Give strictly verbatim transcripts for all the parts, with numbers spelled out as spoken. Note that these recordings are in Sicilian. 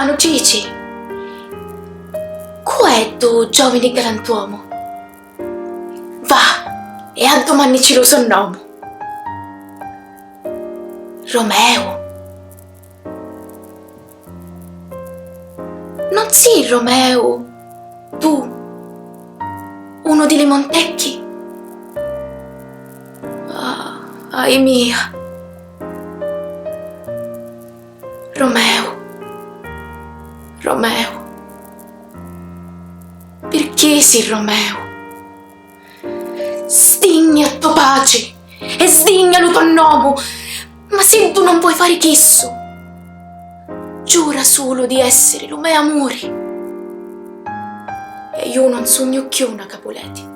A nutrici, cu è ddu giovini galantuomu? Va e addumannici lu so nomu. Romeu. Non si Romeu, tu, unu di li Montecchi? Ah, ai mia. Romeu, Romeu, pirchì si Romeu? Sdigna a to patri e sdigna lu to nomu, ma siddu non voi fari chissu, giura sulu di essiri lu me amuri. E ju non sugnu cchiù na Capuleti,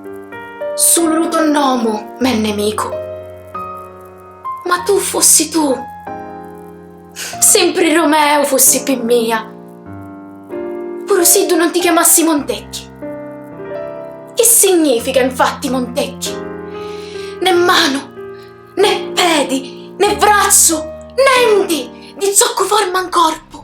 sulu lu to nomu m'è nemicu. Ma tu fussi tu, sempri Romeu fussi pi mia, puru siddu non ti chiamassi Montecchi. Chi significa infatti Montecchi? Né manu, né pedi, né vrazzu, nenti di zoccu forma un corpu.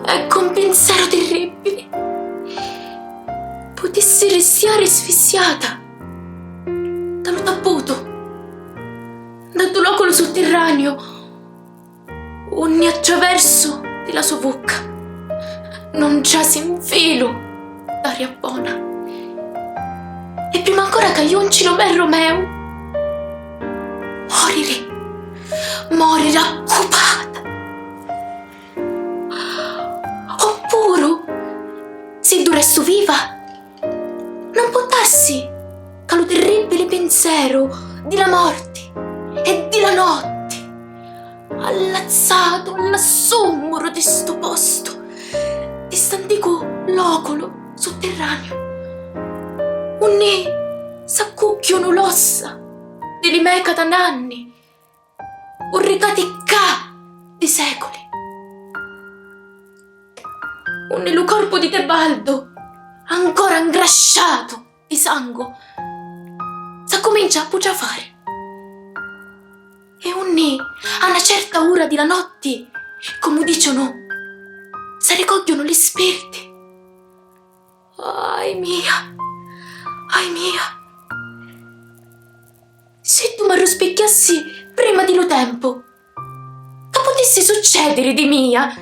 Ecco un pinseru tirribili. Putissi ristiari sfissiata da lu tapputu, da ddu loculu suttirraniu, unni attraversu di la so vucca non trasi un filu d'aria bona. E prima ancora ca junci lu me Romeu, moriri, moriri accupata. Oppuru, siddu restu viva, non può darsi ca lu terribili pinseru di la morti e di la notti, allazzatu all'assummuru di stu postu, di st'anticu loculu suttirraniu, unni s'accucchiunu l'ossa di li me catananni, urricati ccà di seculi, unni lu corpu di Tebaldu, ancora ngrasciatu di sangu, s'accumincia a putrafari, e unni a na certa ura di la notti, comu diciunu, s'arricogghiunu li spirti. Ai mia, ai mia. Siddu m'arruspigghiassi prima di lu tempu, ca putissi succediri di mia,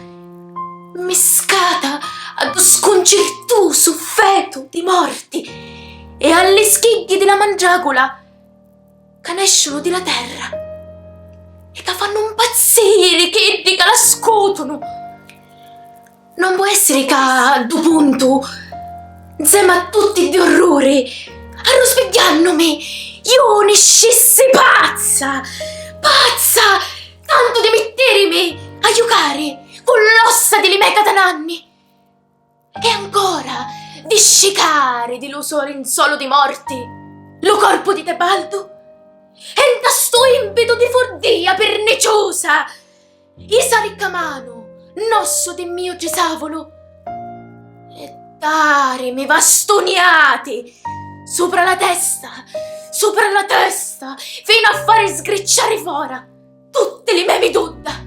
mmiscata a ddu scuncirtusu fetu di morti e a li schigghi di la mandragula ca nesciunu di la terra e ca fannu mpazziri chiddi ca la scutunu. Non pò essiri ca a ddu puntu, nzema a tutti ddi orruri, arruspigghiannumi, ju niscissi pazza, pazza, tantu di mittirimi a jucari cu l'ossa di li me catananni e ancora di scicari di lu so linzolu di morti lu corpu di Tebaldu e nta stu impitu di furdia pirniciusa isa riccamanu n'ossu di miu trisavulu e darimi vastuniati supra la testa, supra la testa, finu a fari sgricciari fora tutti li me midudda.